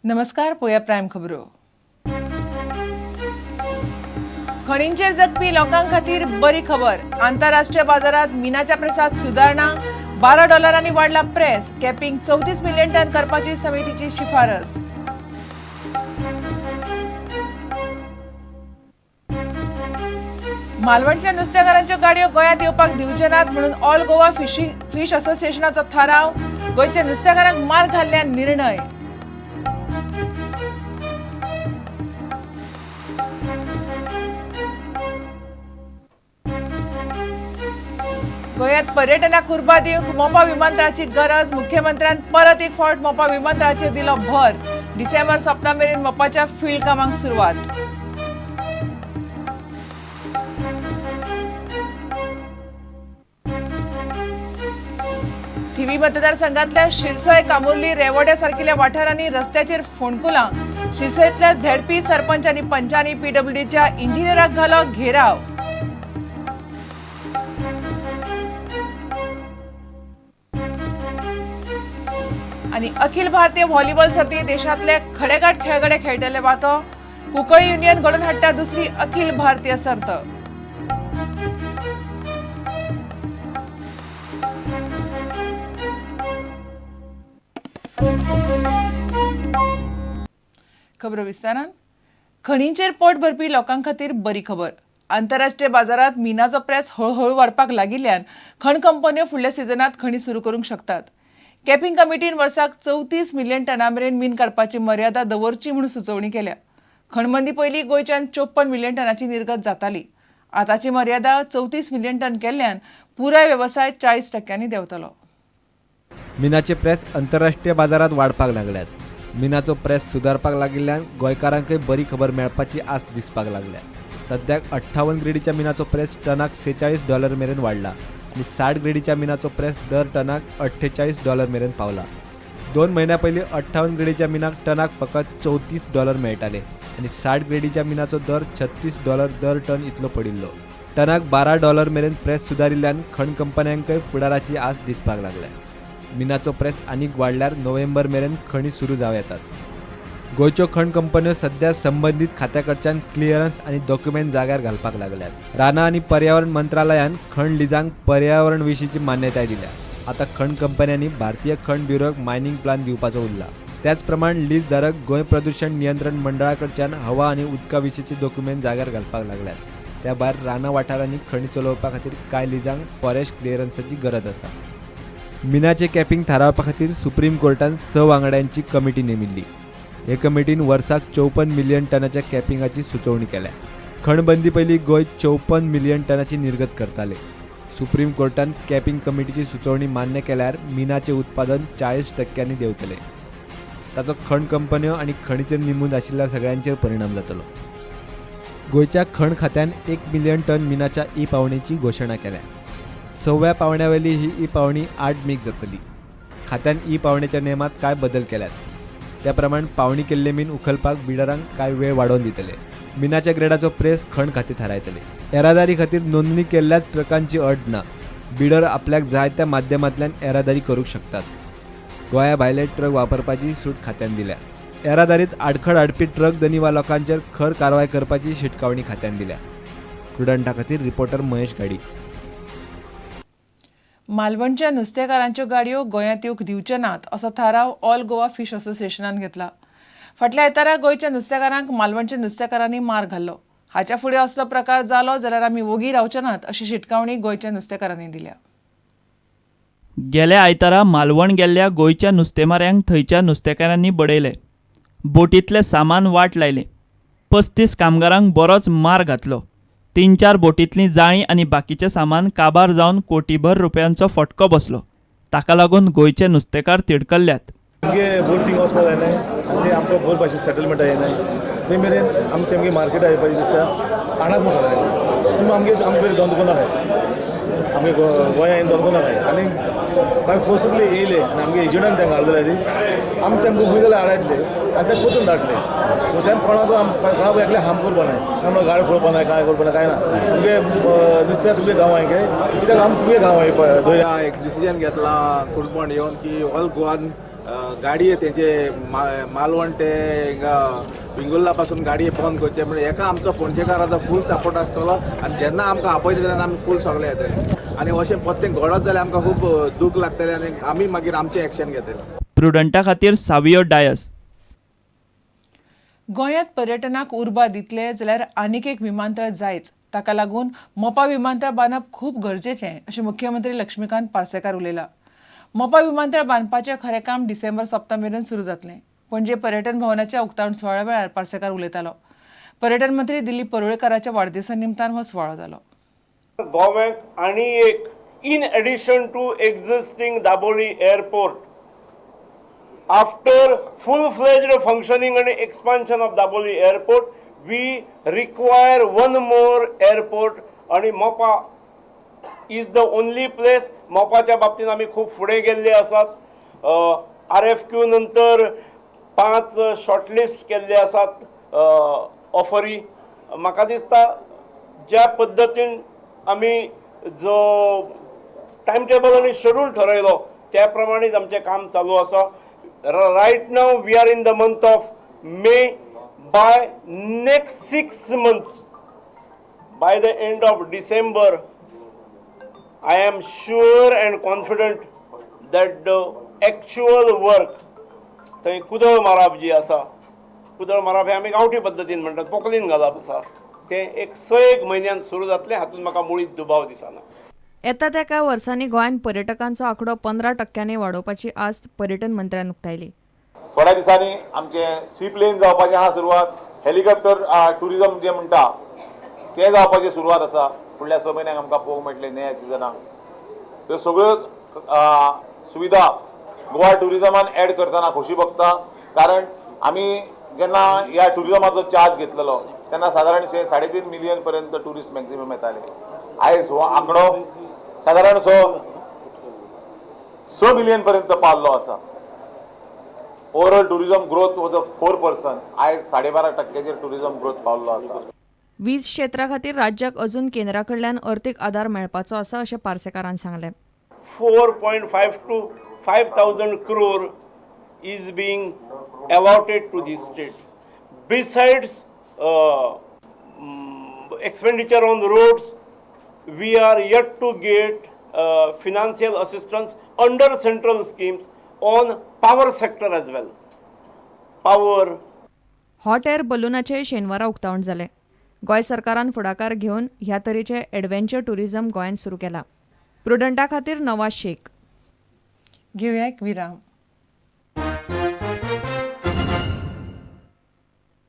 नमस्कार, पळोवया प्रायम खबरो. खणींचेर जगपी लोकां खातीर बरी खबर. आंतरराष्ट्रीय बाजारात मिनाच्या प्रेसात सुदारणा. $12 वाडला प्रेस. कॅपिंग 34 मिलियन टन करपाची समितीची शिफारस. मालवणच्या नुस्तेकारांच्यो गाडयो गोंयांत येवपाक दिवचे नात म्हणून ऑल गोवा फिश असोसिएशनाचो थाराव. गोंयच्या नुस्तेकारांक मार घाल्ल्यान निर्णय. गोंयांत पर्यटनाक उर्बा दिवंक मोपा विमानतळाची गरज. मुख्यमंत्र्यान परत एक फावट मोपा विमानतळाचेर दिलो भर. डिसेंबर सोंपता मेरेन मोपाच्या फील्ड कामांक सुरवात. थिवी मतदारसंघातल्या शिरसय, कामुर्ली, रेवोड्या सारकिल्ल्या वाठारांनी रस्त्याचेर फोंडकुलां. शिरसयतल्या झेडपी सरपंच आनी पंचांनी पीडब्ल्यूडीच्या इंजिनियराक घालो घेराव. आनी अखिल भारतीय व्हॉलीबॉल सर्ती देशांतले खडेगांठ खेळगडे खेळटले वांटो. कुंकळी युनियन घडोवन हाडटा दुसरी अखिल भारतीय सर्त. खबरो विस्तारान. खणींचेर पोट भरपी लोकां खातीर बरी खबर. आंतरराष्ट्रीय बाजारात मिनाचो प्रेस हळूहळू वाडपाक लागिल्ल्यान खण कंपन्यो फुडल्या सिजनात खणी सुरू करूंक शकतात. कॅपिंग कमिटीन वर्साक 34 मिलियन टना मेरेन मीन काडपाची मर्यादा दवरची म्हूण सुचोवणी केल्या. खणबंदी पयलीं गोंयच्यान 54 मिलियन टनाची निर्गत जाताली. आतांची मर्यादा 34 मिलियन टन केल्ल्यान पुराय वेवसाय 40% देंवतलो. मिनाचे प्रेस आंतरराष्ट्रीय बाजारात वाडपाक लागल्यात. मिनाचो प्रेस सुदारपाक लागिल्ल्यान गोंयकारांकय बरी खबर मेळपाची आस दिसपाक लागल्या. सद्याक 58 ग्रेडीच्या मिनाचो प्रेस टनाक $46 मेरेन वाडला आनी 60 ग्रेडीच्या मिनाचो प्रेस दर टनाक $48 मेरेन पावला. 2 म्हयन्या पयलीं 58 ग्रेडीच्या मिनाक टनाक फकत $34 मेळटाले आनी 60 ग्रेडीच्या मिनाचो दर $36 दर टन इतलो पडिल्लो. टनाक $12 मेरेन प्रेस सुदारिल्ल्यान खण कंपन्यांकय फुडाराची आस दिसपाक लागल्या. मिनाचो प्रेस आनीक वाडल्यार नोव्हेंबर मेरेन खणी सुरू जावं येतात. गोंयच्यो खण कंपन्यो सध्या संबंदीत खात्या कडच्यान क्लियरन्स आनी डॉक्युमेंट जाग्यार घालपाक लागल्यात. रानां आनी पर्यावरण मंत्रालयान खण लिजांक पर्यावरण विशींची मान्यताय दिल्या. आतां खण कंपन्यांनी भारतीय खण ब्युरोक मायनिंग प्लान दिवपाचो उरला. त्याच प्रमाण लीज धारक गोंय प्रदूषण नियंत्रण मंडळा कडच्यान हवा आनी उदका विशींचे डॉक्युमेंट जाग्यार घालपाक लागल्यात. त्या भायर रानां वाठारांनी खणी चलोवपा खातीर कांय लिजांक फॉरेस्ट क्लियरन्साची गरज आसा. मिनाचे कॅपिंग थारावपा खातीर सुप्रीम कोर्टान 6 वांगड्यांची कमिटी नेमिल्ली. हे कमिटीन वर्साक 54 मिलियन टनाच्या कॅपिंगाची सुचोवणी केल्या. खणबंदी पयलीं गोंय 54 मिलियन टनाची निर्गत करताले. सुप्रीम कोर्टान कॅपिंग कमिटीची सुचोवणी मान्य केल्यार मिनाचें उत्पादन 40% देंवतलें. ताचो खण कंपन्यो आनी खणीचेर निंबून आशिल्ल्या सगळ्यांचेर परिणाम जातलो. गोंयच्या खण खात्यान 1 मिलियन टन मिनाच्या ई पावणेची घोशणा केल्या. 6व्या पावण्यावेली ही ई पावणी 8 मेक जातली. खात्यान ई पावणेच्या नेमात कांय बदल केल्यात. त्या प्रमाण पावणी केल्ले मीन उखलपाक बिडरांक कांय वेळ वाडोवन दितले. मिनाच्या ग्रेडाचो प्रेस खण खातें थारायतले. येरादारी खातीर नोंदणी केल्ल्याच ट्रकांची अट ना. बिडर आपल्याक जाय त्या माध्यमांतल्यान येरादारी करूंक शकतात. गोंया भायले ट्रक वापरपाची सूट खात्यान दिल्या. येरादारीत आडखळ हाडपी ट्रक धनी वा लोकांचेर खर कारवाय करपाची शिटकावणी खात्यान दिल्या. प्रुडंटा खातीर रिपोर्टर महेश घाडी. मालवणच्या नुस्तेकारांच्यो गाडयो गोंयांत येवंक दिवचे नात असो थाराव ऑल गोवा फिश असोसिएशनान घेतला. फाटल्या आयतारा गोंयच्या नुस्तेकारांक मालवणच्या नुस्तेकारांनी मार घाल्लो. हाच्या फुडें असलो प्रकार जालो जाल्यार आमी वोगी रावचे नात अशी शिटकावणी गोंयच्या नुस्तेकारांनी दिल्या. गेल्या आयतारा मालवण गेल्ल्या गोंयच्या नुस्तेमाऱ्यांक थंयच्या नुस्तेकारांनी बडयले. बोटींतलें सामान वाट लायलें. 35 कामगारांक बरोच मार घातलो. 3-4 बोटींतलीं जाळीं आनी बाकीचें सामान काबार जावन कोटीभर रुपयांचो फटको बसलो. ताका लागून गोंयचे नुस्तेकार तिडकल्ल्यात. आमगे बोटींग वचपाक जायनाय आनी ते आमकां बरे भाशेन सेटलमेंट येनाय ते मेरेन आमकां तेमगे मार्केटार येवपाचें दिसता आणक म्हूण सांगता पूण आमगे आमगे बरें धंदो कोन्न आहाय आमगे गोंयांत धंदो कोन्न आहाय आनी मागीर फोर्सफुली येयले आनी आमगे एजंटान तांकां हाडले जाल्यार आमी तांकां खंय जाल्यार हाडायतले आनी ते परतून धाडले. तेम कोणाक कोणाक एकले हार्म करपा नाय, आमकां गाडी फोडपा नाय, कांय करपा ना, कांय ना. तुमगे नुस्त्या तुमगे गांव हांवें कित्याक आमी तुमगे गांव एक डिसिजन घेतला कुडपण येवन की ऑल गोवान गाडये तेंचे मालवण ते हिंगा वेंगुर्ला पासून गाडये बंद करचे म्हणजे हेका आमचो पणजेकाराचो फूल सपोर्ट आसतलो आनी जेन्ना आमकां आपयतले तेन्ना आमी फूल सगळे येतले आनी अशें प्रत्येक घडत जाल्यार आमकां खूब दूख लागतलें आनी आमी मागीर आमचें एक्शन घेतले. प्रुडंटा खातीर सावियो डायस. गोंयांत पर्यटनाक उर्बा दितले जाल्यार आनीक एक विमानतळ जायच, ताका लागून मोपा विमानतळ बांदप खूब गरजेचें अशें मुख्यमंत्री लक्ष्मीकांत पार्सेकार उलयला. मोपा विमानतळ बांदपाचें खरें काम डिसेंबर सोंपता मेरेन सुरू जातलें. पणजे पर्यटन भवनाच्या उक्तावण सुवाळ्या वेळार पार्सेकार उलयतालो. पर्यटन मंत्री दिलीप परुळेकाराच्या वाडदिवसा निमतान हो सुवाळो जालो. गोव्याक आनी एक in addition to existing Dabolim airport, after full fledged functioning and expansion of Dabolim airport, we require one more airport आणि Mopa is the only place. मोपाच्या बाबतींत आमी खूब फुडें गेल्ले आसात. RFQ नंतर 5 शॉर्टलिस्ट केल्ले आसात ऑफरी. म्हाका दिसता ज्या पद्दतीन आमी जो टायम टेबल आनी शेड्यूल ठरयलो त्या प्रमाणेच आमचें काम चालू आसा. Right now we are in the month of May. By next 6 months, by the end of December, I am sure and confident that the actual work, थंय कुदळ मारप जी आसा, कुदळ मारप हें आमी गांवठी पद्दतीन म्हणटात, पोकलीन घालप आसा, तें एक 6 म्हयन्यान सुरू जातलें, हातूंत म्हाका मुळीच दुबाव दिसना. येता त्या कांय वर्सांनी गोंयांत पर्यटकांचो आंकडो 15% वाडोवपाची आस्त पर्यटन मंत्र्यान उक्तायली. थोड्या दिसांनी आमचें सी प्लेन जावपाचें आहा सुरवात, हेलिकॉप्टर ट्युरिजम जें म्हणटा तें जावपाची सुरवात आसा. फुडल्या 6 म्हयन्यांक आमकां पळोवंक मेळटलें न्हय ह्या सिजनाक. ह्यो सगळ्यो सुविधा गोवा ट्युरिजमान एड करतना खोशी भोगता, कारण आमी जेन्ना ह्या ट्युरिजमाचो चार्ज घेतलेलो तेन्ना सादारणशे 3.5 मिलियन पर्यंत ट्युरिस्ट मॅक्झिमम येताले. आयज हो आंकडो सादारणसो 6 मिलियन पर्यंत पावल्लो आसा. ओवरऑल ट्युरिजम ग्रोथ हो जो 4%, आयज 12.5% ट्युरिजम ग्रोथ पावल्लो आसा. वीज क्षेत्रा खातीर राज्याक अजून केंद्रा कडल्यान अर्थीक आदार मेळपाचो आसा अशें पार्सेकारान सांगलें. 4.5 to 5,000 crore is being allotted to this state. Besides expenditure on roads, we are yet to get financial assistance under central schemes on power sector as well. Power. Hot air बलुनाचें शेनवारा उक्तावण जालें. गोंय सरकारान फुडाकार घेवन ह्या तरेचें एडवेंचर ट्युरिझम गोंयांत सुरू केलां. प्रुडंटा खातीर नवाज शेख. घेवया एक विराम.